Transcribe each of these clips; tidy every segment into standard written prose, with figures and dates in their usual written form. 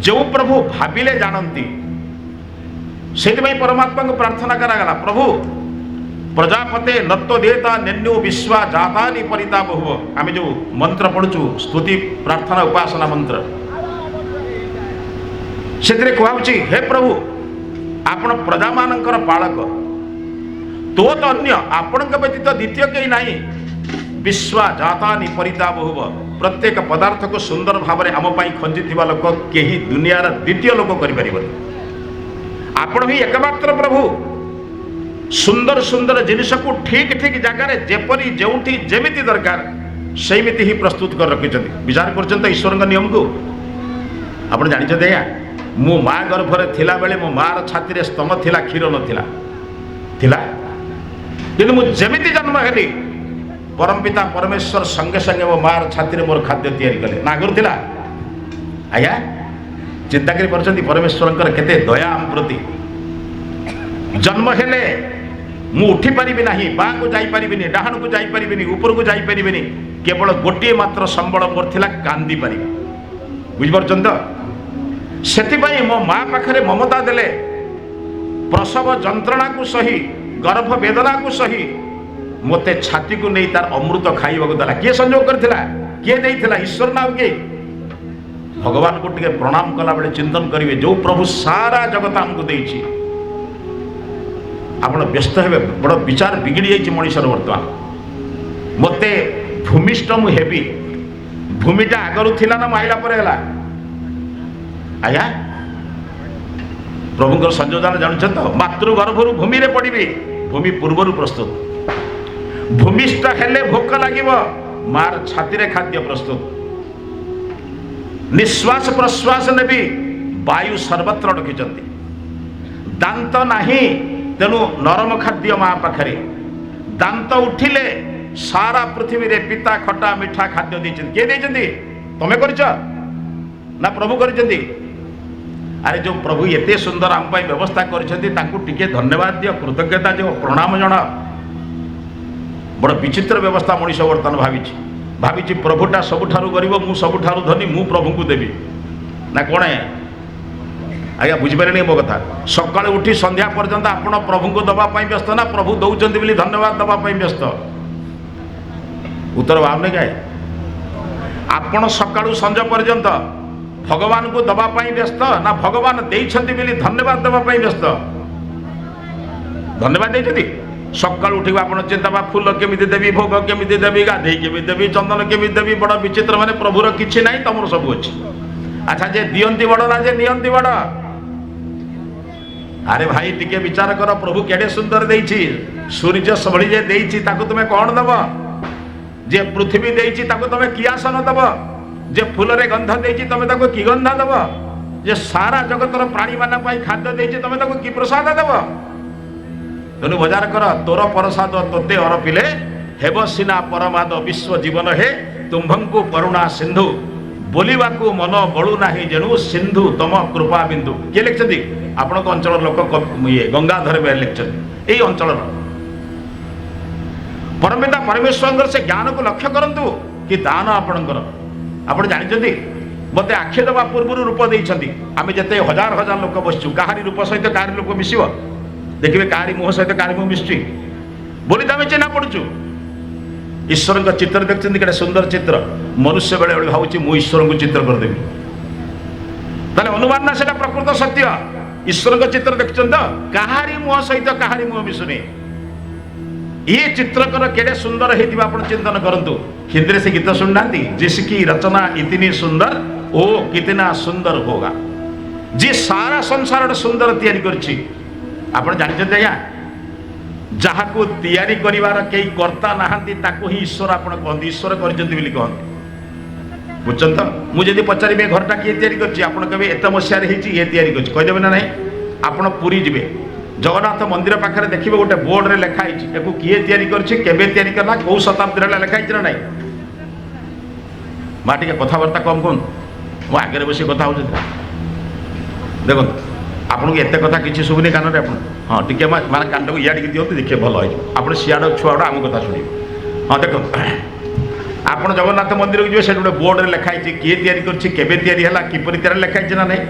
ଯେଉଁ ପ୍ରଭୁ ଭାବିଲେ ଜାଣନ୍ତି, ସେଥିପାଇଁ ପରମାତ୍ମାଙ୍କୁ ପ୍ରାର୍ଥନା କରାଗଲା, ପ୍ରଭୁ ପ୍ରଜାପତେ ନତ୍ୱଦେତା ନେନ୍ୟୁ ବିଶ୍ୱା ଜାତାନି ପରିତା ବହୁବ। ଆମେ ଯେଉଁ ମନ୍ତ୍ର ପଢ଼ୁଛୁ, ସ୍ତୁତି ପ୍ରାର୍ଥନା ଉପାସନା ମନ୍ତ୍ର, ସେଥିରେ କୁହାଉଛି, ହେ ପ୍ରଭୁ, ଆପଣ ପ୍ରଜାମାନଙ୍କର ପାଳକ, ତୋ ତ ଅନ୍ୟ, ଆପଣଙ୍କ ବ୍ୟତୀତ ଦ୍ୱିତୀୟ କେହି ନାହିଁ। ବିଶ୍ୱା ଜାତାନି ପରିତା ବହୁବ, ପ୍ରତ୍ୟେକ ପଦାର୍ଥକୁ ସୁନ୍ଦର ଭାବରେ ଆମ ପାଇଁ ଖଞ୍ଜିଥିବା ଲୋକ କେହି ଦୁନିଆର ଦ୍ୱିତୀୟ ଲୋକ କରିପାରିବନି। ଆପଣ ହିଁ ଏକମାତ୍ର ପ୍ରଭୁ। ସୁନ୍ଦର ସୁନ୍ଦର ଜିନିଷକୁ ଠିକ ଠିକ ଜାଗାରେ, ଯେପରି ଯେଉଁଠି ଯେମିତି ଦରକାର, ସେଇମିତି ହିଁ ପ୍ରସ୍ତୁତ କରି ରଖିଛନ୍ତି। ବିଚାର କରୁଛନ୍ତି ତ ଈଶ୍ୱରଙ୍କ ନିୟମକୁ? ଆପଣ ଜାଣିଛନ୍ତି ଆଜ୍ଞା, ମୁଁ ମା ଗର୍ଭରେ ଥିଲାବେଳେ ମୋ ମାର ଛାତିରେ ସ୍ତନ ଥିଲା, କ୍ଷୀର ନଥିଲା, ଥିଲା। କିନ୍ତୁ ମୁଁ ଯେମିତି ଜନ୍ମ ହେଲି, ପରମପିତା ପରମେଶ୍ୱର ସଙ୍ଗେ ସଙ୍ଗେ ମୋ ମାର ଛାତିରେ ମୋର ଖାଦ୍ୟ ତିଆରି କଲେ। ନା ଆଗରୁ ଥିଲା ଆଜ୍ଞା? ଚିନ୍ତା କରିପାରୁଛନ୍ତି ପରମେଶ୍ୱରଙ୍କର କେତେ ଦୟା ଆମ ପ୍ରତି? ଜନ୍ମ ହେଲେ ମୁଁ ଉଠି ପାରିବି ନାହିଁ, ବାଁକୁ ଯାଇପାରିବିନି, ଡାହାଣକୁ ଯାଇପାରିବିନି, ଉପରକୁ ଯାଇପାରିବିନି। କେବଳ ଗୋଟିଏ ମାତ୍ର ସମ୍ବଳ ମୋର ଥିଲା, କାନ୍ଦି ପାରିବି। ବୁଝିପାରୁଛନ୍ତି ତ? ସେଥିପାଇଁ ମୋ ମା ପାଖରେ ମମତା ଦେଲେ। ପ୍ରସବ ଯନ୍ତ୍ରଣାକୁ ସହି, ଗର୍ଭ ବେଦନାକୁ ସହି ମୋତେ ଛାତିକୁ ନେଇ ତାର ଅମୃତ ଖାଇବାକୁ ଦେଲା। କିଏ ସଂଯୋଗ କରିଥିଲା? କିଏ ଦେଇଥିଲା? ଈଶ୍ୱର ନା ଆଉ କିଏ? ଭଗବାନଙ୍କୁ ଟିକେ ପ୍ରଣାମ କଲାବେଳେ ଚିନ୍ତନ କରିବେ, ଯୋଉ ପ୍ରଭୁ ସାରା ଜଗତ ଆମକୁ ଦେଇଛି। ଆପଣ ବ୍ୟସ୍ତ ହେବେ, ବଡ଼ ବିଚାର ବିଗିଡ଼ି ଯାଇଛି ମଣିଷର ବର୍ତ୍ତମାନ। ମୋତେ ଭୂମିଷ୍ଠ ମୁଁ ହେବି, ଭୂମିଟା ଆଗରୁ ଥିଲା ନା ମୁଁ ଆଇଲା ପରେ ହେଲା? ଆଜ୍ଞା, ପ୍ରଭୁଙ୍କର ସଂଯୋଜନା ଜାଣୁଛନ୍ତି ତ? ମାତୃ ଗର୍ଭରୁ ଭୂମିରେ ପଡ଼ିବି, ଭୂମି ପୂର୍ବରୁ ପ୍ରସ୍ତୁତ। ଭୂମିଷ୍ଠ ହେଲେ ଭୋକ ଲାଗିବ, ମାର ଛାତିରେ ଖାଦ୍ୟ ପ୍ରସ୍ତୁତ। ନିଶ୍ୱାସ ପ୍ରଶ୍ୱାସ ନେବି, ବାୟୁ ସର୍ବତ୍ର ରଖିଛନ୍ତି। ଦାନ୍ତ ନାହିଁ, ତେଣୁ ନରମ ଖାଦ୍ୟ ମା ପାଖରେ। ଦାନ୍ତ ଉଠିଲେ ସାରା ପୃଥିବୀରେ ପିତା, ଖଟା, ମିଠା ଖାଦ୍ୟ ଦେଇଛନ୍ତି। କିଏ ଦେଇଛନ୍ତି? ତମେ କରିଛ ନା ପ୍ରଭୁ କରିଛନ୍ତି? ଆରେ, ଯୋଉ ପ୍ରଭୁ ଏତେ ସୁନ୍ଦର ଆମ ପାଇଁ ବ୍ୟବସ୍ଥା କରିଛନ୍ତି, ତାଙ୍କୁ ଟିକେ ଧନ୍ୟବାଦ ଦିଅ, କୃତଜ୍ଞତା ଦିଅ, ପ୍ରଣାମ ଜଣାଅ। ବଡ଼ ବିଚିତ୍ର ବ୍ୟବସ୍ଥା ମଣିଷ ବର୍ତ୍ତମାନ ଭାବିଛି। ଭାବିଛି ପ୍ରଭୁଟା ସବୁଠାରୁ ଗରିବ, ମୁଁ ସବୁଠାରୁ ଧନୀ, ମୁଁ ପ୍ରଭୁଙ୍କୁ ଦେବି ନା କ'ଣ ଆଜ୍ଞା? ବୁଝିପାରିଲେନି ମୋ କଥା? ସକାଳୁ ଉଠି ସନ୍ଧ୍ୟା ପର୍ଯ୍ୟନ୍ତ ଆପଣ ପ୍ରଭୁଙ୍କୁ ଦେବା ପାଇଁ ବ୍ୟସ୍ତ ନା ପ୍ରଭୁ ଦଉଛନ୍ତି ବୋଲି ଧନ୍ୟବାଦ ଦେବା ପାଇଁ ବ୍ୟସ୍ତ? ଉତ୍ତର ବାହାରୁନି କାଇଁ? ଆପଣ ସକାଳୁ ସଞ୍ଜ ପର୍ଯ୍ୟନ୍ତ ଭଗବାନଙ୍କୁ ଦେବା ପାଇଁ ବ୍ୟସ୍ତ ନା ଭଗବାନ ଦେଇଛନ୍ତି ବୋଲି ଧନ୍ୟବାଦ ଦେବା ପାଇଁ ବ୍ୟସ୍ତ? ଧନ୍ୟବାଦ ଦେଇଛନ୍ତି। ସକାଳୁ ଉଠିବ ଆପଣ ଚିନ୍ତା ବା, ଫୁଲ କେମିତି ଦେବି, ଭୋଗ କେମିତି ଦେବି, ଗାଧେଇ କେମିତି ଦେବି, ଚନ୍ଦନ କେମିତି ଦେବି। ବଡ଼ ବିଚିତ୍ର, ମାନେ ପ୍ରଭୁର କିଛି ନାହିଁ, ତମର ସବୁ ଅଛି। ଆଚ୍ଛା, ଯେ ଦିଅନ୍ତି ବଡ଼ ନା ଯେ ନିଅନ୍ତି ବଡ଼? ଆରେ ଭାଇ, ଟିକେ ବିଚାର କର। ପ୍ରଭୁ କେଡ଼େ ସୁନ୍ଦର ଦେଇଛି। ସୂର୍ଯ୍ୟ ଭଳି ଯେ ଦେଇଛି, ତାକୁ ତୁମେ କ'ଣ ଦବ? ଯେ ପୃଥିବୀ ଦେଇଛି, ତାକୁ ତମେ କି ଆସନ ଦବ? ଯେ ଫୁଲରେ ଗନ୍ଧ ଦେଇଛି, ତମେ ତାକୁ କି ଗନ୍ଧ ଦବ? ଯେ ସାରା ଜଗତର ପ୍ରାଣୀମାନଙ୍କ ପାଇଁ ଖାଦ୍ୟ ଦେଇଛି, ତମେ ତାକୁ କି ପ୍ରସାଦ ଦବ? ତେଣୁ ବିଚାର କର, ତୋର ପ୍ରସାଦ ତୋତେ ଅରପିଲେ ହେବ ସିନା ପରମାଦ ବିଶ୍ୱ ଜୀବନ ହେ ତୁମ୍ଭଙ୍କୁ କରୁଣା ସିନ୍ଧୁ, ବୋଲିବାକୁ ମନ ବଳୁ ନାହିଁ ଯେଣୁ ସିନ୍ଧୁ ତମ କୃପା ବିନ୍ଦୁ। କିଏ ଲେଖିଛନ୍ତି? ଆପଣଙ୍କ ଅଞ୍ଚଳର ଲୋକ, ଇଏ ଗଙ୍ଗାଧର ମେହେର ଲେଖିଛନ୍ତି, ଏଇ ଅଞ୍ଚଳର। ପରମପିତା ପରମେଶ୍ୱରଙ୍କର ସେ ଜ୍ଞାନକୁ ଲକ୍ଷ୍ୟ କରନ୍ତୁ କି ଦାନ ଆପଣଙ୍କର। ଆପଣ ଜାଣିଛନ୍ତି, ମୋତେ ଆଖି ଦେବା ପୂର୍ବରୁ ରୂପ ଦେଇଛନ୍ତି। ଆମେ ଯେତେ ହଜାର ହଜାର ଲୋକ ବସିଛୁ, କାହାରି ରୂପ ସହିତ କାହାରି ଲୋକ ମିଶିବ? ଦେଖିବେ, କାହାରି ମୁହଁ ସହିତ କାହାରି ମୁହଁ ମିଶୁଛି ବୋଲି ତ ଆମେ ଚିହ୍ନା ପଡୁଛୁ। ଈଶ୍ୱରଙ୍କ ଚିତ୍ର ଦେଖୁଛନ୍ତି, କେତେ ସୁନ୍ଦର ଚିତ୍ର। ମନୁଷ୍ୟ ବେଳେ ବେଳେ ଭାବୁଛି, ମୁଁ ଈଶ୍ୱରଙ୍କୁ ଚିତ୍ର କରିଦେବି। ତାହେଲେ ଅନୁମାନ ନା ସେଟା ପ୍ରକୃତ ସତ୍ୟ? ଈଶ୍ୱରଙ୍କ ଚିତ୍ର ଦେଖୁଛନ୍ତି ତ, କାହାରି ମୁହଁ ସହିତ କାହାରି ମୁହଁ ମିଶୁନି। ଇଏ ଚିତ୍ରକର କେଡ଼େ ସୁନ୍ଦର ହେଇଥିବ, ଆପଣ ଚିନ୍ତନ କରନ୍ତୁ। ହିନ୍ଦୀରେ ସେ ଗୀତ ଶୁଣିନାହାନ୍ତି? जिसकी रचना इतनी सुंदर, ओ कितना सुंदर होगा। ଯିଏ ସାରା ସଂସାରଟା ସୁନ୍ଦର ତିଆରି କରିଛି। ଆପଣ ଜାଣିଛନ୍ତି ଆଜ୍ଞା, ଯାହାକୁ ତିଆରି କରିବାର କେହି କର୍ତ୍ତା ନାହାନ୍ତି, ତାକୁ ହିଁ ଈଶ୍ୱର ଆପଣ କହନ୍ତି, ଈଶ୍ୱର କରିଛନ୍ତି ବୋଲି କହନ୍ତି। ବୁଝୁଛନ୍ତି ତ? ମୁଁ ଯଦି ପଚାରିବି, ଏ ଘରଟା କିଏ ତିଆରି କରିଛି, ଆପଣ କହିବେ, ଏତେ ମସିହାରେ ହେଇଛି, ଇଏ ତିଆରି କରିଛି। କହିଦେବେ ନା ନାହିଁ? ଆପଣ ପୁରୀ ଯିବେ, ଜଗନ୍ନାଥ ମନ୍ଦିର ପାଖରେ ଦେଖିବେ ଗୋଟେ ବୋର୍ଡରେ ଲେଖା ହେଇଛି, ଏକୁ କିଏ ତିଆରି କରିଛି, କେବେ ତିଆରି କଲା, କୋଉ ଶତାବ୍ଦୀରେ ହେଲା, ଲେଖା ହେଇଛି ନା ନାହିଁ? ମା, ଟିକେ କଥାବାର୍ତ୍ତା କମ୍ କୁହନ୍ତୁ, ମୋ ଆଗରେ ବସି କଥା ହେଉଛନ୍ତି। ଦେଖନ୍ତୁ, ଆପଣଙ୍କୁ ଏତେ କଥା କିଛି ଶୁଭୁନି କାନରେ ଆପଣ। ହଁ, ଟିକେ ମାନେ କାନଟାକୁ ଇଆଡ଼ିକି ଦିଅନ୍ତୁ, ଦେଖିବେ ଭଲ ହେଇଯିବ। ଆପଣ ସିଆଡ଼େ ଛୁଆ ଗୁଡ଼ା ଆମ କଥା ଶୁଣିବେ। ହଁ, ଦେଖନ୍ତୁ। ଆପଣ ଜଗନ୍ନାଥ ମନ୍ଦିରକୁ ଯିବେ, ସେଠି ଗୋଟେ ବୋର୍ଡ଼ରେ ଲେଖା ହେଇଛି କିଏ ତିଆରି କରିଛି, କେବେ ତିଆରି ହେଲା, କିପରି ତିଆରି ଲେଖା ହେଇଛି ନା ନାହିଁ?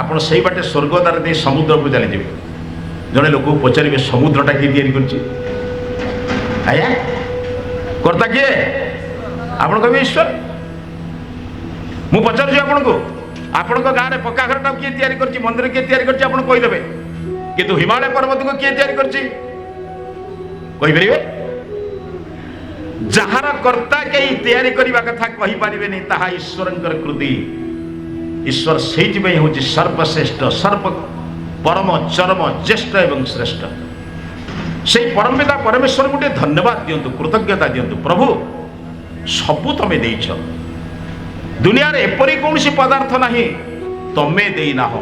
ଆପଣ ସେଇ ବାଟେ ସ୍ୱର୍ଗଦ୍ୱାର ଦେଇ ସମୁଦ୍ରକୁ ଚାଲିଯିବେ। ଜଣେ ଲୋକକୁ ପଚାରିବେ, ସମୁଦ୍ରଟା କିଏ ତିଆରି କରିଛି? ଆଜ୍ଞା, କର୍ତ୍ତା କିଏ? ଆପଣ କହିବେ ଈଶ୍ୱର। ମୁଁ ପଚାରୁଛି ଆପଣଙ୍କୁ, ଆପଣଙ୍କ ଗାଁରେ ପକ୍କା ଘରଟାକୁ କିଏ ତିଆରି କରିଛି, ମନ୍ଦିର କିଏ ତିଆରି କରିଛି, ଆପଣ କହିଦେବେ। କିନ୍ତୁ ହିମାଳୟ ପର୍ବତକୁ କିଏ ତିଆରି କରିଛି କହିପାରିବେ? ଯାହାର କର୍ତ୍ତା କେହି ତିଆରି କରିବା କଥା କହିପାରିବେନି, ତାହା ଈଶ୍ୱରଙ୍କର କୃତି। ଈଶ୍ୱର ସେଇଥିପାଇଁ ହେଉଛି ସର୍ବଶ୍ରେଷ୍ଠ, ସର୍ବ ପରମ ଚରମ ଜ୍ୟେଷ୍ଠ ଏବଂ ଶ୍ରେଷ୍ଠ। ସେଇ ପରମପିତା ପରମେଶ୍ୱରଙ୍କୁ ଟିକେ ଧନ୍ୟବାଦ ଦିଅନ୍ତୁ, କୃତଜ୍ଞତା ଦିଅନ୍ତୁ। ପ୍ରଭୁ, ସବୁ ତମେ ଦେଇଛ। ଦୁନିଆରେ ଏପରି କୌଣସି ପଦାର୍ଥ ନାହିଁ ତମେ ଦେଇନାହ।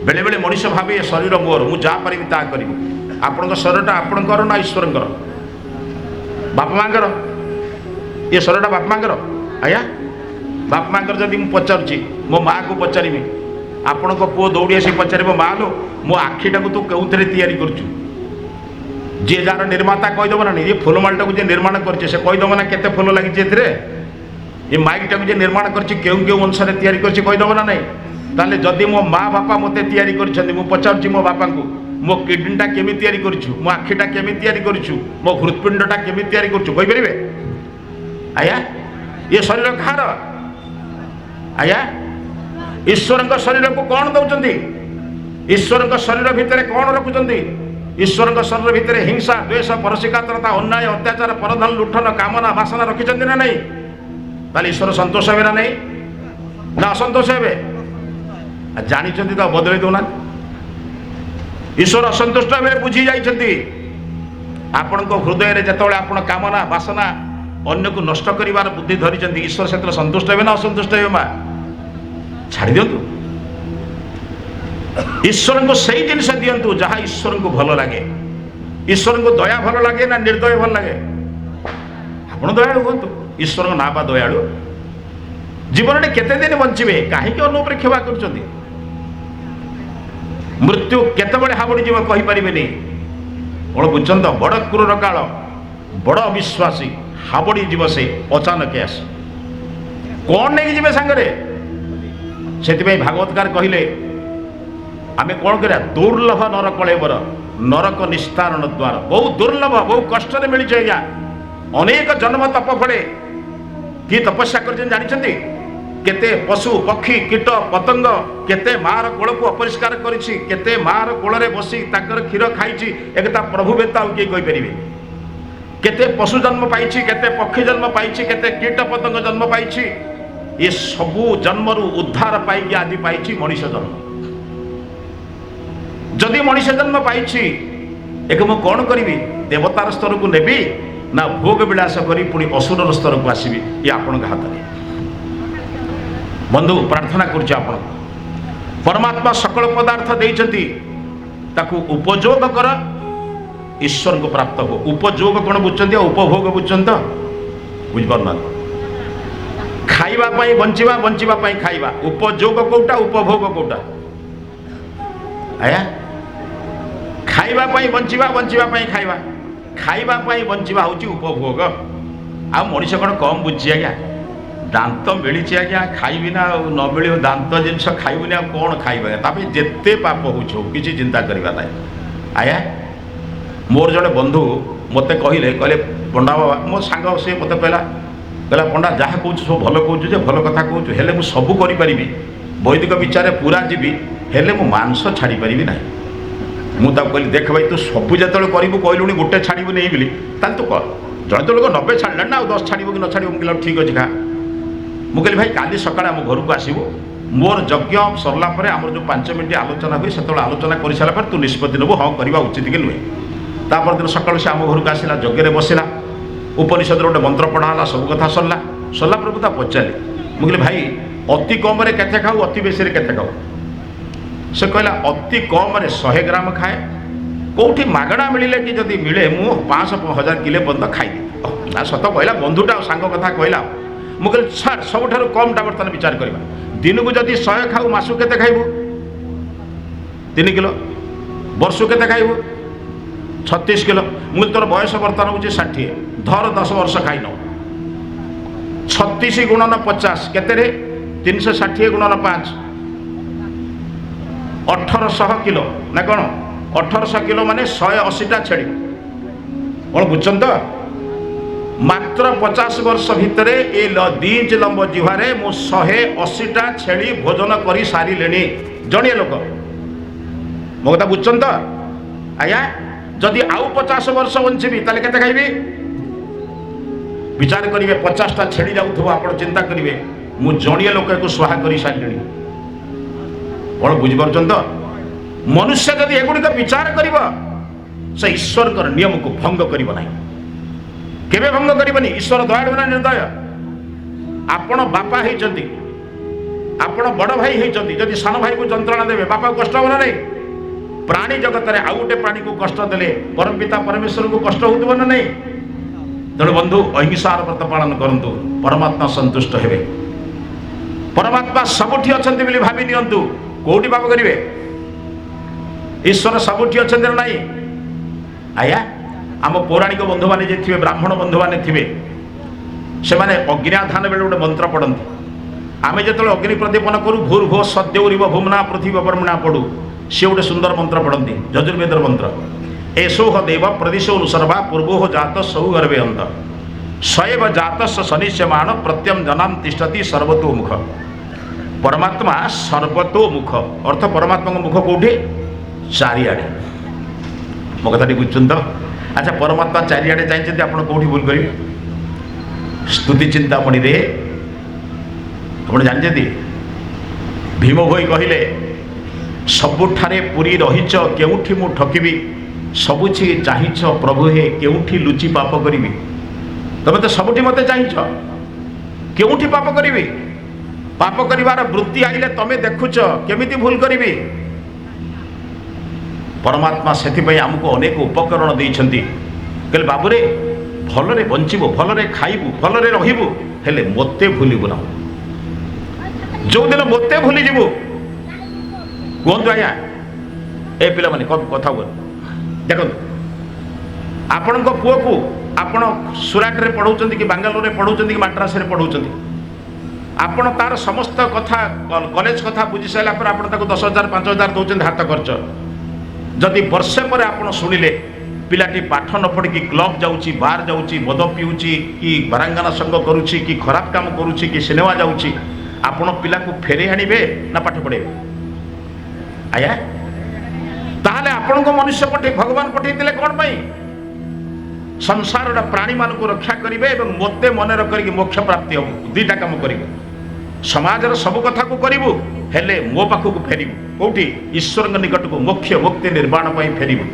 ବେଳେବେଳେ ମଣିଷ ଭାବେ ଏ ଶରୀର ମୋର, ମୁଁ ଯାହା ପାରିବି ତାହା କରିବି। ଆପଣଙ୍କ ଶରୀରଟା ଆପଣଙ୍କର ନା ଈଶ୍ୱରଙ୍କର? ବାପା ମାଙ୍କର? ଏ ଶରୀରଟା ବାପା ମାଙ୍କର? ଆଜ୍ଞା, ବାପା ମାଙ୍କର ଯଦି ମୁଁ ପଚାରୁଛି, ମୋ ମାଆକୁ ପଚାରିବି, ଆପଣଙ୍କ ପୁଅ ଦୌଡ଼ି ଆସି ପଚାରିବ, ମା ଲୋ, ମୋ ଆଖିଟାକୁ ତୁ କେଉଁଥିରେ ତିଆରି କରୁଛୁ? ଯିଏ ଯାହାର ନିର୍ମାତା କହିଦେବ ନା? ଏ ଫୁଲମାଳଟାକୁ ଯିଏ ନିର୍ମାଣ କରିଛି ସେ କହିଦେବ ନା କେତେ ଫୁଲ ଲାଗିଛି ଏଥିରେ? ଏ ମାଇକଟାକୁ ଯିଏ ନିର୍ମାଣ କରିଛି, କେଉଁ କେଉଁ ଅଂଶରେ ତିଆରି କରିଛି କହିଦେବ ନା ନାହିଁ? ତାହେଲେ ଯଦି ମୋ ମା ବାପା ମୋତେ ତିଆରି କରିଛନ୍ତି, ମୁଁ ପଚାରୁଛି ମୋ ବାପାଙ୍କୁ, ମୋ କିଡନୀଟା କେମିତି ତିଆରି କରିଛୁ, ମୋ ଆଖିଟା କେମିତି ତିଆରି କରିଛୁ, ମୋ ହୃତ୍ପିଣ୍ଡଟା କେମିତି ତିଆରି କରୁଛୁ, କହିପାରିବେ ଆଜ୍ଞା? ଏ ଶରୀର କାହାର ଆଜ୍ଞା? ଈଶ୍ୱରଙ୍କ ଶରୀରକୁ କ'ଣ ଦେଉଛନ୍ତି? ଈଶ୍ୱରଙ୍କ ଶରୀର ଭିତରେ କ'ଣ ରଖୁଛନ୍ତି? ଈଶ୍ୱରଙ୍କ ଶରୀର ଭିତରେ ହିଂସା, ଦ୍ୱେଷ, ପରଶ୍ରୀକାତରତା, ଅନ୍ୟାୟ, ଅତ୍ୟାଚାର, ପରଧନ ଲୁଠନ, କାମନା, ବାସନା ରଖିଛନ୍ତି ନା ନାହିଁ? ତାହେଲେ ଈଶ୍ୱର ସନ୍ତୋଷ ହେବେ ନା ନାହିଁ, ନା ଅସନ୍ତୋଷ ହେବେ? ଜାଣିଛନ୍ତି ତ ବଦଳେଇ ଦେଉନାହାନ୍ତି। ଈଶ୍ୱର ଅସନ୍ତୁଷ୍ଟ ହେବେ ବୁଝି ଯାଇଛନ୍ତି। ଆପଣଙ୍କ ହୃଦୟରେ ଯେତେବେଳେ ଆପଣ କାମନା, ବାସନା, ଅନ୍ୟକୁ ନଷ୍ଟ କରିବାର ବୁଦ୍ଧି ଧରିଛନ୍ତି, ଈଶ୍ୱର ସେତେବେଳେ ସନ୍ତୁଷ୍ଟ ହେବେ ନା ଅସନ୍ତୁଷ୍ଟ ହେବେ? ମା, ଛାଡ଼ି ଦିଅନ୍ତୁ। ଈଶ୍ୱରଙ୍କୁ ସେଇ ଜିନିଷ ଦିଅନ୍ତୁ ଯାହା ଈଶ୍ୱରଙ୍କୁ ଭଲ ଲାଗେ। ଈଶ୍ୱରଙ୍କୁ ଦୟା ଭଲ ଲାଗେ ନା ନିର୍ଦ୍ଦୟ ଭଲ ଲାଗେ? ଆପଣ ଦୟାଳୁ ହୁଅନ୍ତୁ। ଈଶ୍ୱରଙ୍କ ନାଁ ବା ଦୟାଳୁ। ଜୀବନରେ କେତେ ଦିନ ବଞ୍ଚିବେ? କାହିଁକି ଅନ୍ୟ ଉପରେ କ୍ଷମା କରୁଛନ୍ତି? ମୃତ୍ୟୁ କେତେବେଳେ ହାବୁଡ଼ି ଯିବ କହିପାରିବେନି। କ'ଣ ବୁଝୁଛନ୍ତି ତ? ବଡ଼ କ୍ରୂର କାଳ, ବଡ଼ ଅବିଶ୍ୱାସୀ, ହାବୁଡ଼ି ଯିବ ସେ ଅଚାନକ ଆସି। କ'ଣ ନେଇକି ଯିବେ ସାଙ୍ଗରେ? ସେଥିପାଇଁ ଭାଗବତକାର କହିଲେ, ଆମେ କ'ଣ କରିବା? ଦୁର୍ଲଭ ନର କଳେବର, ନରକ ନିସ୍ତାରଣ ଦ୍ୱାର। ବହୁ ଦୁର୍ଲଭ, ବହୁ କଷ୍ଟରେ ମିଳିଛି ଆଜ୍ଞା। ଅନେକ ଜନ୍ମ ତପ ଫଳେ। କିଏ ତପସ୍ୟା କରିଛନ୍ତି ଜାଣିଛନ୍ତି? କେତେ ପଶୁ ପକ୍ଷୀ କୀଟ ପତଙ୍ଗ, କେତେ ମାର କୋଳକୁ ଅପରିଷ୍କାର କରିଛି, କେତେ ମାର କୋଳରେ ବସି ତାଙ୍କର କ୍ଷୀର ଖାଇଛି, ଏକଥା ପ୍ରଭୁ ବ୍ୟତୀତ ଆଉ କିଏ କହିପାରିବେ? କେତେ ପଶୁ ଜନ୍ମ ପାଇଛି, କେତେ ପକ୍ଷୀ ଜନ୍ମ ପାଇଛି, କେତେ କୀଟ ପତଙ୍ଗ ଜନ୍ମ ପାଇଛି, ଏ ସବୁ ଜନ୍ମରୁ ଉଦ୍ଧାର ପାଇକି ଆଜି ପାଇଛି ମଣିଷ ଜନ୍ମ। ଯଦି ମଣିଷ ଜନ୍ମ ପାଇଛି, ଏକ ମୁଁ କ'ଣ କରିବି? ଦେବତାର ସ୍ତରକୁ ନେବି ନା ଭୋଗ ବିଳାସ କରି ପୁଣି ଅସୁରର ସ୍ତରକୁ ଆସିବି? ଇଏ ଆପଣଙ୍କ ହାତରେ। ବନ୍ଧୁ, ପ୍ରାର୍ଥନା କରୁଛି ଆପଣଙ୍କୁ, ପରମାତ୍ମା ସକଳ ପଦାର୍ଥ ଦେଇଛନ୍ତି, ତାକୁ ଉପଯୋଗ କର, ଈଶ୍ୱରଙ୍କୁ ପ୍ରାପ୍ତ ହୁଅ। ଉପଯୋଗ କ'ଣ ବୁଝୁଛନ୍ତି ଆଉ ଉପଭୋଗ ବୁଝୁଛନ୍ତି ତ? ବୁଝିପାରୁନାହାନ୍ତି। ଖାଇବା ପାଇଁ ବଞ୍ଚିବା, ବଞ୍ଚିବା ପାଇଁ ଖାଇବା। ଉପଯୋଗ କୋଉଟା, ଉପଭୋଗ କୋଉଟା ଆଜ୍ଞା? ଖାଇବା ପାଇଁ ବଞ୍ଚିବା, ବଞ୍ଚିବା ପାଇଁ ଖାଇବା। ଖାଇବା ପାଇଁ ବଞ୍ଚିବା ହେଉଛି ଉପଭୋଗ। ଆଉ ମଣିଷ କ'ଣ କମ୍ ବୁଝିଛି ଆଜ୍ଞା? ଦାନ୍ତ ମିଳିଛି ଆଜ୍ଞା, ଖାଇବି ନା ଆଉ? ନ ମିଳିବ ଦାନ୍ତ ଜିନିଷ ଖାଇବୁନି ଆଉ କ'ଣ ଖାଇବା? ତା ପାଇଁ ଯେତେ ପାପ ହେଉଛି ହଉ, କିଛି ଚିନ୍ତା କରିବା ନାହିଁ ଆଜ୍ଞା। ମୋର ଜଣେ ବନ୍ଧୁ ମୋତେ କହିଲେ, କହିଲେ ପଣ୍ଡା ବାବା, ମୋ ସାଙ୍ଗ ସିଏ ମୋତେ କହିଲା, କହିଲା ପଣ୍ଡା, ଯାହା କହୁଛୁ ସବୁ ଭଲ କହୁଛୁ ଯେ, ଭଲ କଥା କହୁଛୁ, ହେଲେ ମୁଁ ସବୁ କରିପାରିବି, ବୈଦିକ ବିଚାରରେ ପୁରା ଯିବି, ହେଲେ ମୁଁ ମାଂସ ଛାଡ଼ିପାରିବି ନାହିଁ। ମୁଁ ତାକୁ କହିଲି, ଦେଖ ଭାଇ, ତୁ ସବୁ ଯେତେବେଳେ କରିବୁ କହିଲୁଣି, ଗୋଟେ ଛାଡ଼ିବୁ ନେଇ ବୋଲି, ତାହେଲେ ତୁ କର। ଜଣେ ତ ଲୋକ 90 ଛାଡ଼ିଲାଣି ନା, ଆଉ 10 ଛାଡ଼ିବୁ କି ନ ଛାଡ଼ିବୁ? ମୁଁ କହିଲି, ଠିକ୍ ଅଛି, ଖା। ମୁଁ କହିଲି, ଭାଇ, କାଲି ସକାଳେ ଆମ ଘରକୁ ଆସିବୁ। ମୋର ଯଜ୍ଞ ସରିଲା ପରେ ଆମର ଯେଉଁ 5 ମିନିଟ୍ ଆଲୋଚନା ହୁଏ, ସେତେବେଳେ ଆଲୋଚନା କରିସାରିଲା ପରେ ତୁ ନିଷ୍ପତ୍ତି ନେବୁ ହଁ କରିବା ଉଚିତ କି ନୁହେଁ। ତା ପରଦିନ ସକାଳୁ ସେ ଆମ ଘରକୁ ଆସିଲା, ଯଜ୍ଞରେ ବସିଲା, ଉପନିଷଦର ଗୋଟେ ମନ୍ତ୍ର ପଢ଼ା ହେଲା, ସବୁ କଥା ସରିଲା। ସରିଲା ପରେ ମୁଁ ତାକୁ ପଚାରିଲି, ମୁଁ କହିଲି, ଭାଇ, ଅତି କମରେ କେତେ ଖାଉ, ଅତି ବେଶୀରେ କେତେ ଖାଉ? ସେ କହିଲା, ଅତି କମରେ 100 ଗ୍ରାମ ଖାଏ, କେଉଁଠି ମାଗଣା ମିଳିଲେ କି ଯଦି ମିଳେ ମୁଁ 500 1000 କିଲୋ ପର୍ଯ୍ୟନ୍ତ ଖାଇଦିଏ। ନା ସତ କହିଲା ବନ୍ଧୁଟା ଆଉ ସାଙ୍ଗ କଥା କହିଲା। ମୁଁ କହିଲି, ସାର୍, ସବୁଠାରୁ କମ୍ଟା ବର୍ତ୍ତମାନ ବିଚାର କରିବା। ଦିନକୁ ଯଦି 100 ଖାଉ, ମାସକୁ କେତେ ଖାଇବୁ? 3 କିଲୋ। ବର୍ଷକୁ କେତେ ଖାଇବୁ? 36 କିଲୋ। ମୁଁ କହିଲି, ତୋର ବୟସ ବର୍ତ୍ତମାନ ହେଉଛି 60, ଧର 10 ବର୍ଷ ଖାଇନ। 36 ଗୁଣନ 50 କେତେରେ? 360 ଗୁଣନ 5, 1800 କିଲୋ ନା କ'ଣ? 1800 କିଲୋ ମାନେ 180ଟା ଛେଳି। କ'ଣ ବୁଝୁଛନ୍ତି ତ? ମାତ୍ର 50 ବର୍ଷ ଭିତରେ ଏ 2 ଇଞ୍ଚ ଲମ୍ବ ଜିହ୍ୱାରେ ମୁଁ 180ଟା ଛେଳି ଭୋଜନ କରି ସାରିଲିଣି, ଜଣିଏ ଲୋକ। ମୋ କଥା ବୁଝୁଛନ୍ତି ତ ଆଜ୍ଞା? ଯଦି ଆଉ 50 ବର୍ଷ ବଞ୍ଚିବି ତାହେଲେ କେତେ ଖାଇବି? ବିଚାର କରିବେ, 50ଟା ଛେଳି ଯାଉଥିବ, ଆପଣ ଚିନ୍ତା କରିବେ ମୁଁ ଜଣିଏ ଲୋକକୁ ସ୍ୱାହା କରି ସାରିଲିଣି। କ'ଣ ବୁଝିପାରୁଛନ୍ତି ତ? ମନୁଷ୍ୟ ଯଦି ଏଗୁଡ଼ିକ ବିଚାର କରିବ, ସେ ଈଶ୍ୱରଙ୍କର ନିୟମକୁ ଭଙ୍ଗ କରିବ ନାହିଁ, କେବେ ଭଙ୍ଗ କରିବନି। ଈଶ୍ୱର ଦୟାଳୁ ନା ନିର୍ଦ୍ଦୟ? ଆପଣ ବାପା ହେଇଛନ୍ତି, ଆପଣ ବଡ଼ ଭାଇ ହେଇଛନ୍ତି, ଯଦି ସାନ ଭାଇକୁ ଯନ୍ତ୍ରଣା ଦେବେ ବାପାକୁ କଷ୍ଟ ହେବ ନା ନାହିଁ? ପ୍ରାଣୀ ଜଗତରେ ଆଉ ଗୋଟେ ପ୍ରାଣୀକୁ କଷ୍ଟ ଦେଲେ ପରମପିତା ପରମେଶ୍ୱରଙ୍କୁ କଷ୍ଟ ହେଉଥିବ ନା ନାହିଁ? ତେଣୁ ବନ୍ଧୁ, ଅହିଂସାର ବ୍ରତ ପାଳନ କରନ୍ତୁ, ପରମାତ୍ମା ସନ୍ତୁଷ୍ଟ ହେବେ। ପରମାତ୍ମା ସବୁଠି ଅଛନ୍ତି ବୋଲି ଭାବି ନିଅନ୍ତୁ। କୋଉଠି ପାପ କରିବେ? ଈଶ୍ୱର ସବୁଠି ଅଛନ୍ତି ନା ନାହିଁ ଆଜ୍ଞା? ଆମ ପୌରାଣିକ ବନ୍ଧୁମାନେ ଯେ ଥିବେ, ବ୍ରାହ୍ମଣ ବନ୍ଧୁମାନେ ଥିବେ, ସେମାନେ ଅଗ୍ନ୍ୟାଧାନ ବେଳେ ଗୋଟେ ମନ୍ତ୍ର ପଢ଼ନ୍ତି। ଆମେ ଯେତେବେଳେ ଅଗ୍ନି ପ୍ରଦୀପନ କରୁ, ଭୂର୍ଭୁବ ସଦ୍ୟୌରିବ ଭୂମ୍ନା ପୃଥିବୀ ବର୍ମଣା ପଢ଼ୁ, ସିଏ ଗୋଟେ ସୁନ୍ଦର ମନ୍ତ୍ର ପଢ଼ନ୍ତି, ଯଜୁର୍ବେଦର ମନ୍ତ୍ର। ଏଷୋହ ଦେବ ପ୍ରଦିଶୋ ସର୍ବା ପୂର୍ବୋହ ଜାତ ସୌ ଗର୍ଭେ ଅନ୍ତ ସଏବ ଜାତସ୍ୟ ଶନିଶ୍ୟମାଣ ପ୍ରତ୍ୟମ ଜନାମ ତିଷ୍ଠତି ସର୍ବତୋ ମୁଖ। ପରମାତ୍ମା ସର୍ବତୋ ମୁଖ, ଅର୍ଥ ପରମାତ୍ମାଙ୍କ ମୁଖ କୋଉଠି? ଚାରିଆଡ଼େ। ମୋ କଥାଟି ବୁଝୁଛନ୍ତି ତ? ଆଚ୍ଛା, ପରମାତ୍ମା ଚାରିଆଡ଼େ ଚାହିଁଛନ୍ତି, ଆପଣ କୋଉଠି ଭୁଲ କରିବେ? ସ୍ତୁତି ଚିନ୍ତାମଣିରେ ଆପଣ ଜାଣିଛନ୍ତି, ଭୀମ ଭୋଇ କହିଲେ, ସବୁଠାରେ ପୁରୀ ରହିଛ କେଉଁଠି ମୁଁ ଠକିବି, ସବୁଛି ଚାହିଁଛ ପ୍ରଭୁ ହେ କେଉଁଠି ଲୁଚି ପାପ କରିବି। ତମେ ତ ସବୁଠି ମୋତେ ଚାହିଁଛ, କେଉଁଠି ପାପ କରିବି? ପାପ କରିବାର ବୃତ୍ତି ଆଇଲେ ତମେ ଦେଖୁଛ, କେମିତି ଭୁଲ କରିବି? ପରମାତ୍ମା ସେଥିପାଇଁ ଆମକୁ ଅନେକ ଉପକରଣ ଦେଇଛନ୍ତି। କହିଲେ, ବାବୁରେ, ଭଲରେ ବଞ୍ଚିବୁ, ଭଲରେ ଖାଇବୁ, ଭଲରେ ରହିବୁ, ହେଲେ ମୋତେ ଭୁଲିବୁ ନା। ଯୋଉଦିନ ମୋତେ ଭୁଲିଯିବୁ, କୁହନ୍ତୁ ଆଜ୍ଞା, ଏ ପିଲାମାନେ କଥା ହୁଅନ୍ତୁ। ଦେଖନ୍ତୁ, ଆପଣଙ୍କ ପୁଅକୁ ଆପଣ ସୁରାଟରେ ପଢ଼ଉଛନ୍ତି କି ବାଙ୍ଗାଲୋରରେ ପଢ଼ଉଛନ୍ତି କି ମାଡ୍ରାସରେ ପଢ଼ଉଛନ୍ତି, ଆପଣ ତାର ସମସ୍ତ କଥା, କଲେଜ କଥା ବୁଝି ସାରିଲା ପରେ ଆପଣ ତାକୁ 10,000 5,000 ଦେଉଛନ୍ତି ହାତ ଖର୍ଚ୍ଚ। ଯଦି ବର୍ଷେ ପରେ ଆପଣ ଶୁଣିଲେ ପିଲାଟି ପାଠ ନ ପଢ଼ିକି କ୍ଲବ୍ ଯାଉଛି, ବାର୍ ଯାଉଛି, ମଦ ପିଉଛି କି ବାରାଙ୍ଗନା ସଙ୍ଗ କରୁଛି କି ଖରାପ କାମ କରୁଛି କି ସିନେମା ଯାଉଛି, ଆପଣ ପିଲାକୁ ଫେରେଇ ଆଣିବେ ନା ପାଠ ପଢ଼େଇବେ ଆଜ୍ଞା? ତାହେଲେ ଆପଣଙ୍କ ମନୁଷ୍ୟ ପଠେଇ ଭଗବାନ ପଠେଇଥିଲେ କ'ଣ ପାଇଁ? ସଂସାରର ପ୍ରାଣୀମାନଙ୍କୁ ରକ୍ଷା କରିବେ ଏବଂ ମୋତେ ମନେ କରିକି ମୋକ୍ଷ ପ୍ରାପ୍ତି ହେବ। ଦୁଇଟା କାମ କରିବେ। ସମାଜର ସବୁ କଥାକୁ କରିବୁ, ହେଲେ ମୋ ପାଖକୁ ଫେରିବୁ। କୋଉଠି? ଈଶ୍ୱରଙ୍କ ନିକଟକୁ ମୋକ୍ଷ ମୁକ୍ତି ନିର୍ବାଣ ପାଇଁ ଫେରିବୁ।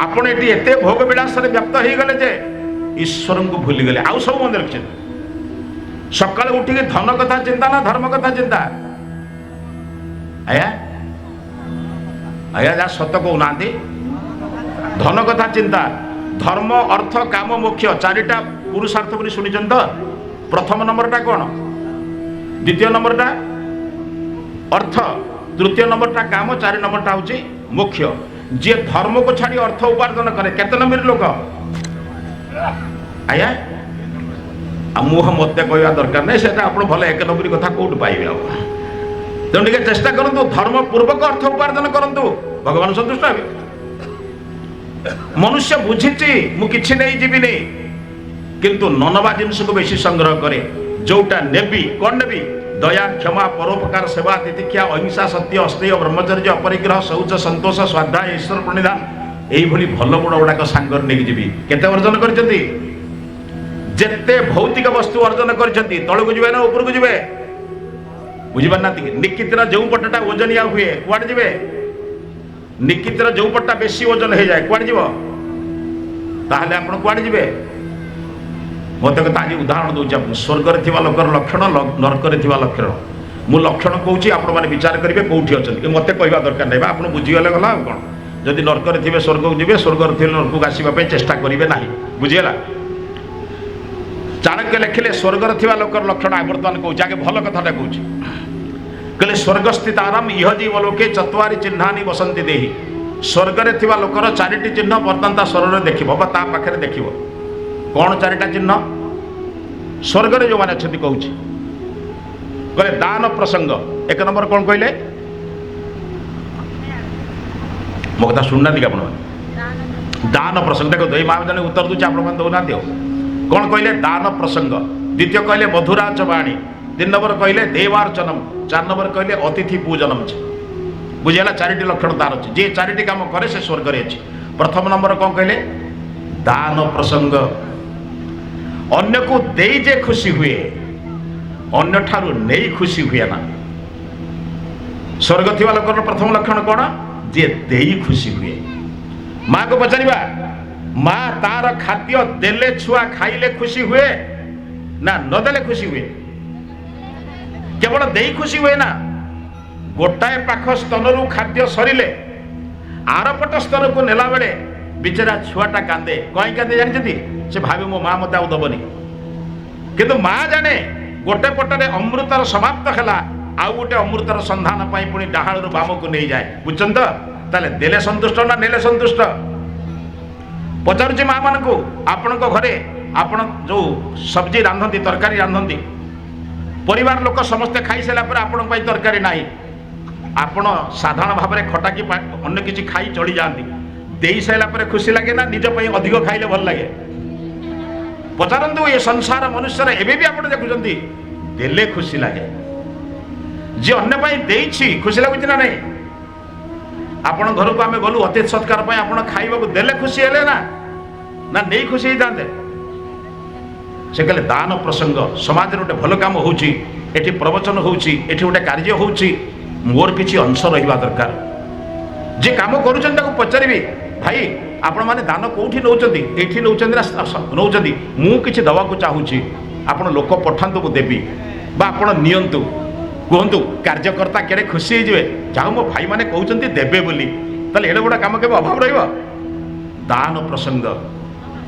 ଆପଣ ଏଠି ଏତେ ଭୋଗ ବିଳାସରେ ବ୍ୟପ୍ତ ହେଇଗଲେ ଯେ ଈଶ୍ୱରଙ୍କୁ ଭୁଲିଗଲେ, ଆଉ ସବୁ ମନେ ରଖିଛନ୍ତି। ସକାଳୁ ଉଠିକି ଧନ କଥା ଚିନ୍ତା ନା ଧର୍ମ କଥା ଚିନ୍ତା ଆଜ୍ଞା? ଆଜ୍ଞା, ଯାହା ସତ କହୁନାହାନ୍ତି। ଧନ କଥା ଚିନ୍ତା। ଧର୍ମ, ଅର୍ଥ, କାମ, ମୋକ୍ଷ, ଚାରିଟା ପୁରୁଷାର୍ଥ ବୋଲି ଶୁଣିଛନ୍ତି ତ? ପ୍ରଥମ ନମ୍ବରଟା କ'ଣ? ଦ୍ୱିତୀୟ ନମ୍ବରଟା ଅର୍ଥ, ତୃତୀୟ ନମ୍ବରଟା କାମ, 4 ନମ୍ବରଟା ହେଉଛି ମୋକ୍ଷ। ଯିଏ ଧର୍ମକୁ ଛାଡ଼ି ଅର୍ଥ ଉପାର୍ଜନ କରେ, କେତେ ନମ୍ବର ଲୋକ ଆଜ୍ଞା? ଆଉ ମୁଁ ମୋତେ କହିବା ଦରକାର ନାହିଁ, ସେଟା ଆପଣ ଭଲ ଏକ ନମ୍ବରୀ କଥା କୋଉଠୁ ପାଇବେ ଆଉ? ତେଣୁ ଟିକେ ଚେଷ୍ଟା କରନ୍ତୁ, ଧର୍ମ ପୂର୍ବକ ଅର୍ଥ ଉପାର୍ଜନ କରନ୍ତୁ, ଭଗବାନ ସନ୍ତୁଷ୍ଟ ହେବେ। ମନୁଷ୍ୟ ବୁଝିଛି ମୁଁ କିଛି ନେଇଯିବିନି, କିନ୍ତୁ ନନବା ଜିନିଷକୁ ବେଶୀ ସଂଗ୍ରହ କରେ। ଯୋଉଟା ନେବି, କ'ଣ ନେବି? ଦୟା, କ୍ଷମା, ପରୋପକାର, ସେବା, ତିତିକ୍ଷା, ଅହିଂସା, ସତ୍ୟ, ଅସ୍ତେୟ, ବ୍ରହ୍ମଚର୍ଯ୍ୟ, ଅପରିଗ୍ରହ, ଶୌଚ, ସନ୍ତୋଷ, ସ୍ୱାଧ୍ୟାୟ, ଈଶ୍ୱର ପ୍ରଣିଧାନ, ଏଇଭଳି ଭଲ ଗୁଣ ଗୁଡ଼ାକ ସାଙ୍ଗରେ ନେଇକି ଯିବି। କେତେ ଅର୍ଜନ କରିଛନ୍ତି? ଯେତେ ଭୌତିକ ବସ୍ତୁ ଅର୍ଜନ କରିଛନ୍ତି, ତଳକୁ ଯିବେ ନା ଉପରକୁ ଯିବେ? ବୁଝିପାରୁନାହାନ୍ତି କି? ନିକିତିର ଯେଉଁ ପଟଟା ଓଜନିଆ ହୁଏ, କୁଆଡ଼େ ଯିବେ? ନିକିତିର ଯେଉଁ ପଟଟା ବେଶୀ ଓଜନ ହେଇଯାଏ, କୁଆଡ଼େ ଯିବ? ତାହେଲେ ଆପଣ କୁଆଡ଼େ ଯିବେ? ମୋତେ କଥା ଆଜି ଉଦାହରଣ ଦେଉଛି ଆପଣଙ୍କୁ, ସ୍ୱର୍ଗରେ ଥିବା ଲୋକର ଲକ୍ଷଣ, ନର୍କରେ ଥିବା ଲକ୍ଷଣ। ମୁଁ ଲକ୍ଷଣ କହୁଛି, ଆପଣମାନେ ବିଚାର କରିବେ କୋଉଠି ଅଛନ୍ତି। ମୋତେ କହିବା ଦରକାର ନାହିଁ ବା, ଆପଣ ବୁଝିଗଲେ ଗଲା ଆଉ କ'ଣ। ଯଦି ନର୍କରେ ଥିବେ ସ୍ୱର୍ଗକୁ ଯିବେ, ସ୍ୱର୍ଗରେ ଥିଲେ ନର୍କକୁ ଆସିବା ପାଇଁ ଚେଷ୍ଟା କରିବେ ନାହିଁ। ବୁଝିହେଲା? ଚାଣକ୍ୟ ଲେଖିଲେ ସ୍ୱର୍ଗରେ ଥିବା ଲୋକର ଲକ୍ଷଣ। ବର୍ତ୍ତମାନ କହୁଛି, ଆଗେ ଭଲ କଥାଟା କହୁଛି। କହିଲେ, ସ୍ୱର୍ଗସ୍ଥିତ ଆରାମ ଇହ ଜୀବ ଲୋକେ ଚତ୍ୱାରି ଚିହ୍ନାନି ବସନ୍ତି ଦେହି। ସ୍ୱର୍ଗରେ ଥିବା ଲୋକର ଚାରିଟି ଚିହ୍ନ ବର୍ତ୍ତମାନ ତା ଶରୀରରେ ଦେଖିବ ବା ତା ପାଖରେ ଦେଖିବ। କ'ଣ ଚାରିଟା ଚିହ୍ନ? ସ୍ୱର୍ଗରେ ଯେଉଁମାନେ ଅଛନ୍ତି କହୁଛି। କହିଲେ ଦାନ ପ୍ରସଙ୍ଗ ଏକ ନମ୍ବର କ'ଣ କହିଲେ? ମୋ କଥା ଶୁଣୁନାହାନ୍ତି କି ଆପଣମାନେ? ଦାନ ପ୍ରସଙ୍ଗ ଦେଖନ୍ତୁ, ଏଇ ମା ଜଣେ ଉତ୍ତର ଦେଉଛି, ଆପଣମାନେ ଦେଉନାହାନ୍ତି। ଆଉ କ'ଣ କହିଲେ? ଦାନ ପ୍ରସଙ୍ଗ। ଦ୍ୱିତୀୟ କହିଲେ ମଧୁରାଚ ବାଣୀ। ତିନି ନମ୍ବର କହିଲେ ଦେବାର୍ଚନମ। ଚାରି ନମ୍ବର କହିଲେ ଅତିଥି ପୂଜନମ। ବୁଝିହେଲା? ଚାରିଟି ଲକ୍ଷଣ ତାର ଅଛି। ଯିଏ ଚାରିଟି କାମ କରେ ସେ ସ୍ୱର୍ଗରେ ଅଛି। ପ୍ରଥମ ନମ୍ବର କ'ଣ କହିଲେ? ଦାନ ପ୍ରସଙ୍ଗ। ଅନ୍ୟକୁ ଦେଇ ଯେ ଖୁସି ହୁଏ, ଅନ୍ୟଠାରୁ ନେଇ ଖୁସି ହୁଏ ନା। ସ୍ୱର୍ଗ ଥିବା ଲୋକର ପ୍ରଥମ ଲକ୍ଷଣ କ'ଣ? ଯିଏ ଦେଇ ଖୁସି ହୁଏ। ମାକୁ ପଚାରିବା, ମା ତାର ଖାଦ୍ୟ ଦେଲେ ଛୁଆ ଖାଇଲେ ଖୁସି ହୁଏ ନା ନଦେଲେ ଖୁସି ହୁଏ? କେବଳ ଦେଇ ଖୁସି ହୁଏ ନା? ଗୋଟାଏ ପାଖ ସ୍ତନରୁ ଖାଦ୍ୟ ସରିଲେ ଆରପଟ ସ୍ତନକୁ ନେଲା ବେଳେ ବିଚରା ଛୁଆଟା କାନ୍ଦେ। କାହିଁ କାନ୍ଦେ ଜାଣିଛନ୍ତି? ସେ ଭାବେ ମୋ ମା ମୋତେ ଆଉ ଦବନି। କିନ୍ତୁ ମା ଜାଣେ ଗୋଟେ ପଟରେ ଅମୃତର ସମାପ୍ତ ହେଲା, ଆଉ ଗୋଟେ ଅମୃତର ସନ୍ଧାନ ପାଇଁ ପୁଣି ଡାହାଣରୁ ବାମକୁ ନେଇଯାଏ। ବୁଝୁଛନ୍ତି ତ? ତାହେଲେ ଦେଲେ ସନ୍ତୁଷ୍ଟ ନା ନେଲେ ସନ୍ତୁଷ୍ଟ? ପଚାରୁଛି ମା ମାନଙ୍କୁ, ଆପଣଙ୍କ ଘରେ ଆପଣ ଯୋଉ ସବଜି ରାନ୍ଧନ୍ତି, ତରକାରୀ ରାନ୍ଧନ୍ତି, ପରିବାର ଲୋକ ସମସ୍ତେ ଖାଇସାରିଲା ପରେ ଆପଣଙ୍କ ପାଇଁ ତରକାରୀ ନାହିଁ, ଆପଣ ସାଧାରଣ ଭାବରେ ଖଟା କି ଅନ୍ୟ କିଛି ଖାଇ ଚଳିଯାଆନ୍ତି। ଦେଇ ସାରିଲା ପରେ ଖୁସି ଲାଗେ ନା ନିଜ ପାଇଁ ଅଧିକ ଖାଇଲେ ଭଲ ଲାଗେ? ପଚାରନ୍ତୁ। ଏ ସଂସାର ମନୁଷ୍ୟର ଏବେ ବି ଆପଣ ଦେଖୁଛନ୍ତି, ଦେଲେ ଖୁସି ଲାଗେ। ଯିଏ ଅନ୍ୟ ପାଇଁ ଦେଇଛି ଖୁସି ଲାଗୁଛି ନା ନାହିଁ? ଆପଣ ଘରକୁ ଆମେ ଗଲୁ ଅତିଥି ସତ୍କାର ପାଇଁ, ଆପଣ ଖାଇବାକୁ ଦେଲେ ଖୁସି ହେଲେ ନା ନା ନେଇ ଖୁସି ହେଇଥାନ୍ତେ? ସେ କହିଲେ ଦାନ ପ୍ରସଙ୍ଗ। ସମାଜରେ ଗୋଟେ ଭଲ କାମ ହେଉଛି, ଏଠି ପ୍ରବଚନ ହେଉଛି, ଏଠି ଗୋଟେ କାର୍ଯ୍ୟ ହେଉଛି, ମୋର କିଛି ଅଂଶ ରହିବା ଦରକାର। ଯେ କାମ କରୁଛନ୍ତି ତାକୁ ପଚାରିବି, ଭାଇ ଆପଣମାନେ ଦାନ କେଉଁଠି ନେଉଛନ୍ତି? ଏଇଠି ନେଉଛନ୍ତି ନା ନେଉଛନ୍ତି? ମୁଁ କିଛି ଦେବାକୁ ଚାହୁଁଛି, ଆପଣ ଲୋକ ପଠାନ୍ତୁ, ମୁଁ ଦେବି, ବା ଆପଣ ନିଅନ୍ତୁ। କୁହନ୍ତୁ, କାର୍ଯ୍ୟକର୍ତ୍ତା କେଡ଼େ ଖୁସି ହେଇଯିବେ, ଯାହା ମୋ ଭାଇମାନେ କହୁଛନ୍ତି ଦେବେ ବୋଲି। ତାହେଲେ ଏଡ଼େ ବଡ଼ କାମ କେବେ ଅଭାବ ରହିବ? ଦାନ ପ୍ରସଙ୍ଗ।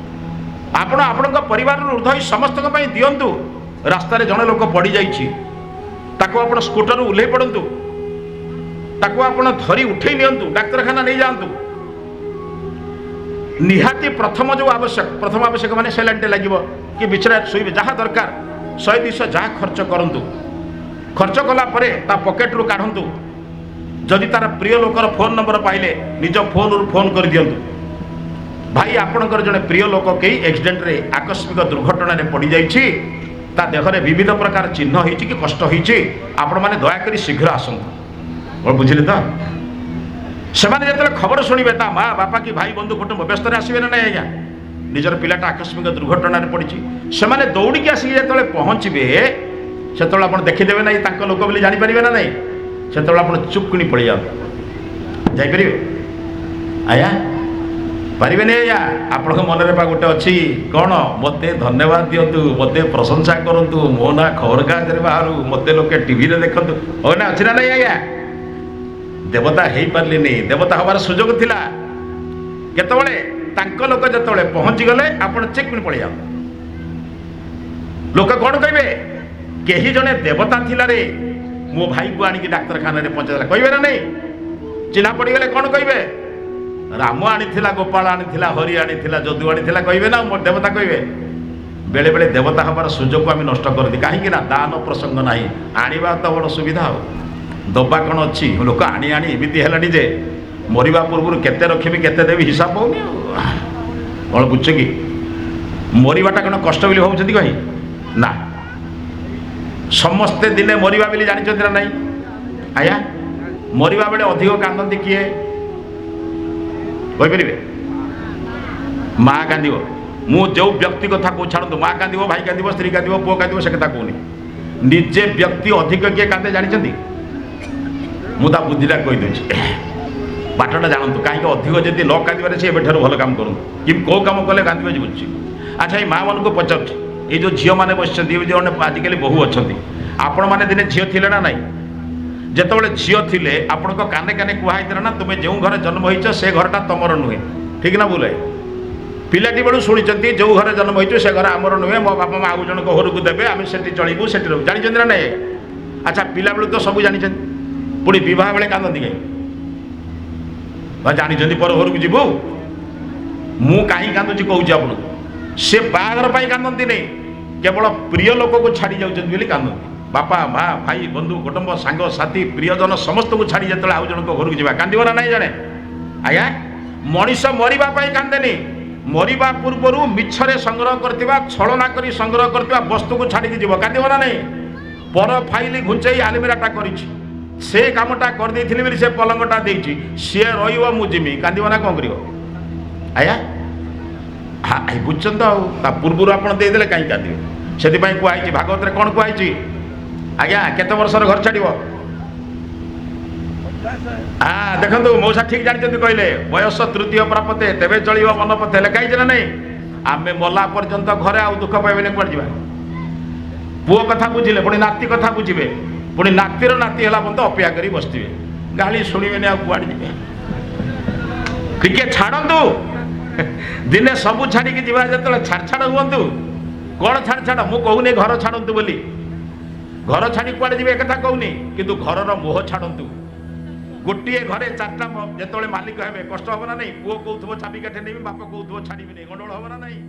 ଆପଣ ଆପଣଙ୍କ ପରିବାରରୁ ଉର୍ଦ୍ଧ୍ୱ ହୋଇ ସମସ୍ତଙ୍କ ପାଇଁ ଦିଅନ୍ତୁ। ରାସ୍ତାରେ ଜଣେ ଲୋକ ପଡ଼ିଯାଇଛି, ତାକୁ ଆପଣ ସ୍କୁଟରରୁ ଓହ୍ଲେଇ ପଡ଼ନ୍ତୁ, ତାକୁ ଆପଣ ଧରି ଉଠେଇ ନିଅନ୍ତୁ, ଡାକ୍ତରଖାନା ନେଇଯାଆନ୍ତୁ। ନିହାତି ପ୍ରଥମ ଯେଉଁ ଆବଶ୍ୟକ, ପ୍ରଥମ ଆବଶ୍ୟକ ମାନେ ସାଲାଇନ୍ଟେ ଲାଗିବ କି ବିଛଣା ଶୋଇବେ, ଯାହା ଦରକାର 100 200 ଯାହା ଖର୍ଚ୍ଚ କରନ୍ତୁ। ଖର୍ଚ୍ଚ କଲା ପରେ ତା ପକେଟରୁ କାଢ଼ନ୍ତୁ। ଯଦି ତାର ପ୍ରିୟ ଲୋକର ଫୋନ୍ ନମ୍ବର ପାଇଲେ ନିଜ ଫୋନ୍ରୁ ଫୋନ୍ କରିଦିଅନ୍ତୁ, ଭାଇ ଆପଣଙ୍କର ଜଣେ ପ୍ରିୟ ଲୋକ କେହି ଆକ୍ସିଡେଣ୍ଟରେ ଆକସ୍ମିକ ଦୁର୍ଘଟଣାରେ ପଡ଼ିଯାଇଛି, ତା ଦେହରେ ବିବିଧ ପ୍ରକାର ଚିହ୍ନ ହେଇଛି କି କଷ୍ଟ ହେଇଛି, ଆପଣମାନେ ଦୟାକରି ଶୀଘ୍ର ଆସନ୍ତୁ। କ'ଣ ବୁଝିଲେ ତ? ସେମାନେ ଯେତେବେଳେ ଖବର ଶୁଣିବେ, ତା ମା ବାପା କି ଭାଇ ବନ୍ଧୁ କୁଟୁମ୍ବ ବ୍ୟସ୍ତରେ ଆସିବେ ନା ନାଇଁ? ଆଜ୍ଞା ନିଜର ପିଲାଟା ଆକସ୍ମିକ ଦୁର୍ଘଟଣାରେ ପଡ଼ିଛି। ସେମାନେ ଦୌଡ଼ିକି ଆସିକି ଯେତେବେଳେ ପହଞ୍ଚିବେ, ସେତେବେଳେ ଆପଣ ଦେଖିଦେବେ ନାହିଁ ତାଙ୍କ ଲୋକ ବୋଲି ଜାଣିପାରିବେ ନା ନାହିଁ? ସେତେବେଳେ ଆପଣ ଚୁପ୍ କିଣି ପଳେଇ ଯାଆନ୍ତୁ। ଯାଇପାରିବେ ଆଜ୍ଞା? ପାରିବେନି ଆଜ୍ଞା। ଆପଣଙ୍କ ମନରେ ବା ଗୋଟେ ଅଛି କ'ଣ, ମୋତେ ଧନ୍ୟବାଦ ଦିଅନ୍ତୁ, ମୋତେ ପ୍ରଶଂସା କରନ୍ତୁ, ମୋ ନାଁ ଖବରକାଗଜରେ ବାହାରୁ, ମୋତେ ଲୋକେ ଟିଭିରେ ଦେଖନ୍ତୁ। ହଉ ନା ଅଛି ନା ନାଇଁ ଆଜ୍ଞା? ଦେବତା ହେଇପାରିଲେନି, ଦେବତା ହେବାର ସୁଯୋଗ ଥିଲା। କେତେବେଳେ? ତାଙ୍କ ଲୋକ ଯେତେବେଳେ ପହଞ୍ଚିଗଲେ ଆପଣ ଚେକ୍ କିଣି ପଳେଇ ଯାଆନ୍ତୁ। ଲୋକ କ'ଣ କହିବେ? କେହି ଜଣେ ଦେବତା ଥିଲାରେ, ମୋ ଭାଇକୁ ଆଣିକି ଡାକ୍ତରଖାନାରେ ପହଞ୍ଚାଇଦେଲା, କହିବେ ନା ନାଇଁ? ଚିହ୍ନା ପଡ଼ିଗଲେ କ'ଣ କହିବେ? ରାମ ଆଣିଥିଲା, ଗୋପାଳ ଆଣିଥିଲା, ହରି ଆଣିଥିଲା, ଯଦୁ ଆଣିଥିଲା କହିବେ ନା ମୋ ଦେବତା କହିବେ? ବେଳେବେଳେ ଦେବତା ହେବାର ସୁଯୋଗକୁ ଆମେ ନଷ୍ଟ କରନ୍ତି। କାହିଁକି ନା ଦାନ ପ୍ରସଙ୍ଗ ନାହିଁ। ଆଣିବା ତ ବଡ଼ ସୁବିଧା, ଆଉ ଦବା କ'ଣ ଅଛି? ଲୋକ ଆଣି ଆଣି ଏମିତି ହେଲାଣି ଯେ ମରିବା ପୂର୍ବରୁ କେତେ ରଖିବି କେତେ ଦେବି ହିସାବ ପାଉନି। ଆଉ କ'ଣ ବୁଝୁଛ କି? ମରିବାଟା କ'ଣ କଷ୍ଟ ବୋଲି ଭାବୁଛନ୍ତି କାହିଁ ନା? ସମସ୍ତେ ଦିନେ ମରିବା ବୋଲି ଜାଣିଛନ୍ତି ନା ନାହିଁ ଆଜ୍ଞା? ମରିବା ବେଳେ ଅଧିକ କାନ୍ଦନ୍ତି କିଏ କହିପାରିବେ? ମା କାନ୍ଦିବ। ମୁଁ ଯେଉଁ ବ୍ୟକ୍ତି କଥା କହୁ ଛାଡ଼ନ୍ତୁ, ମା କାନ୍ଦିବ, ଭାଇ କାନ୍ଦିବ, ସ୍ତ୍ରୀ କାନ୍ଦିବ, ପୁଅ କାନ୍ଦିବ, ସେ କଥା କହୁନି। ନିଜେ ବ୍ୟକ୍ତି ଅଧିକ କିଏ କାନ୍ଦେ ଜାଣିଛନ୍ତି? ମୁଁ ତା ବୁଦ୍ଧିଟା କହିଦେଉଛି, ବାଟଟା ଜାଣନ୍ତୁ। କାହିଁକି ଅଧିକ ଯଦି ନ କାନ୍ଦିବାରେ ସେ ଏବେଠାରୁ ଭଲ କାମ କରନ୍ତୁ କି କେଉଁ କାମ କଲେ କାନ୍ଦିବେ ବୁଝୁଛି। ଆଚ୍ଛା, ଏଇ ମାଆମାନଙ୍କୁ ପଚାରୁଛି, ଏଇ ଯେଉଁ ଝିଅମାନେ ବସିଛନ୍ତି, ଏ ଯେଉଁ ଆଜିକାଲି ବୋହୂ ଅଛନ୍ତି, ଆପଣମାନେ ଦିନେ ଝିଅ ଥିଲେ ନା ନାହିଁ? ଯେତେବେଳେ ଝିଅ ଥିଲେ ଆପଣଙ୍କ କାନେ କାନେ କୁହା ହେଇଥିଲା ନା, ତୁମେ ଯେଉଁ ଘରେ ଜନ୍ମ ହେଇଛ ସେ ଘରଟା ତମର ନୁହେଁ? ଠିକ ନା ଭୁଲ? ପିଲାଟି ବେଳୁ ଶୁଣିଛନ୍ତି, ଯେଉଁ ଘରେ ଜନ୍ମ ହେଇଛୁ ସେ ଘର ଆମର ନୁହେଁ, ମୋ ବାପା ମା ଆଉ ଜଣଙ୍କ ଘରକୁ ଦେବେ, ଆମେ ସେଠି ଚଳିବୁ, ସେଠି ରହିବୁ। ଜାଣିଛନ୍ତି ନା ନାହିଁ? ଆଚ୍ଛା, ପିଲାବେଳୁ ତ ସବୁ ଜାଣିଛନ୍ତି, ପୁଣି ବିବାହ ବେଳେ କାନ୍ଦନ୍ତି କାହିଁ? ବା ଜାଣିଛନ୍ତି ପର ଘରକୁ ଯିବୁ। ମୁଁ କାହିଁ କାନ୍ଦୁଛି କହୁଛି ଆପଣଙ୍କୁ। ସେ ବାହାଘର ପାଇଁ କାନ୍ଦନ୍ତି ନାହିଁ, କେବଳ ପ୍ରିୟ ଲୋକକୁ ଛାଡ଼ି ଯାଉଛନ୍ତି ବୋଲି କାନ୍ଦନ୍ତି। ବାପା, ମା, ଭାଇ, ବନ୍ଧୁ, କୁଟୁମ୍ବ, ସାଙ୍ଗସାଥି, ପ୍ରିୟଜନ ସମସ୍ତଙ୍କୁ ଛାଡ଼ି ଯେତେବେଳେ ଆଉ ଜଣଙ୍କ ଘରକୁ ଯିବା, କାନ୍ଦିବ ନା ନାହିଁ ଜଣେ? ଆଜ୍ଞା, ମଣିଷ ମରିବା ପାଇଁ କାନ୍ଦେନି। ମରିବା ପୂର୍ବରୁ ମିଛରେ ସଂଗ୍ରହ କରିଥିବା, ଛଳନା କରି ସଂଗ୍ରହ କରିଥିବା ବସ୍ତୁକୁ ଛାଡ଼ିକି ଯିବ, କାନ୍ଦିବ ନା ନାହିଁ? ପର ଫାଇଲି ଘୁଞ୍ଚେଇ ଆଲମିରାଟା କରିଛି, ସେ କାମଟା କରିଦେଇଥିଲି ବୋଲି ସେ ପଲଙ୍କଟା ଦେଇଛି, ସିଏ ରହିବ ମୁଁ ଯିମି, କାନ୍ଦିବ ନା କ'ଣ କରିବ? ଆଜ୍ଞା, ବୁଝୁଛନ୍ତି ତ? ଆଉ ତା ପୂର୍ବରୁ ଆପଣ ଦେଇଦେଲେ କାହିଁ କାନ୍ଦିବେ? ସେଥିପାଇଁ କୁହାହେଇଛି ଭାଗବତରେ। କ'ଣ କୁହାହେଇଛି ଆଜ୍ଞା? କେତେ ବର୍ଷର ଘର ଛାଡ଼ିବ? ହଁ, ଦେଖନ୍ତୁ, ମଉସା ଠିକ ଜାଣିଛନ୍ତି। କହିଲେ, ବୟସ ତୃତୀୟ ପ୍ରାପତେ ତେବେ ଚଳିବ ମନ ପଥେ। ଲେଖା ହେଇଛି ନା ନାହିଁ? ଆମେ ମଲା ପର୍ଯ୍ୟନ୍ତ ଘରେ ଆଉ ଦୁଃଖ ପାଇବେନି। କୁଆଡ଼େ ଯିବା? ପୁଅ କଥା ବୁଝିଲେ, ପୁଣି ନାତି କଥା ବୁଝିବେ, ପୁଣି ନାତିର ନାତି ହେଲା ପର୍ଯ୍ୟନ୍ତ ଅପେକ୍ଷା କରି ବସିଥିବେ, ଗାଳି ଶୁଣିବେନି, ଆଉ କୁଆଡ଼େ ଯିବେ? ଟିକେ ଛାଡ଼ନ୍ତୁ, ଦିନେ ସବୁ ଛାଡ଼ିକି ଯିବା ଯେତେବେଳେ, ଛାଡ଼ ଛାଡ଼ ହୁଅନ୍ତୁ। କ'ଣ ଛାଡ଼ ଛାଡ଼? ମୁଁ କହୁନି ଘର ଛାଡ଼ନ୍ତୁ ବୋଲି। ଘର ଛାଡ଼ି କୁଆଡ଼େ ଯିବେ ଏକଥା କହୁନି, କିନ୍ତୁ ଘରର ମୋହ ଛାଡ଼ନ୍ତୁ। ଗୋଟିଏ ଘରେ ଚାରିଟା ଯେତେବେଳେ ମାଲିକ ହେବେ, କଷ୍ଟ ହବ ନା ନାହିଁ? ପୁଅ କହୁଥିବ ଚାବି କାଠି ନେବି, ବାପ କହୁଥିବ ଛାଡ଼ିବିନି, ଗଣ୍ଡଗୋଳ ହବ ନା ନାହିଁ?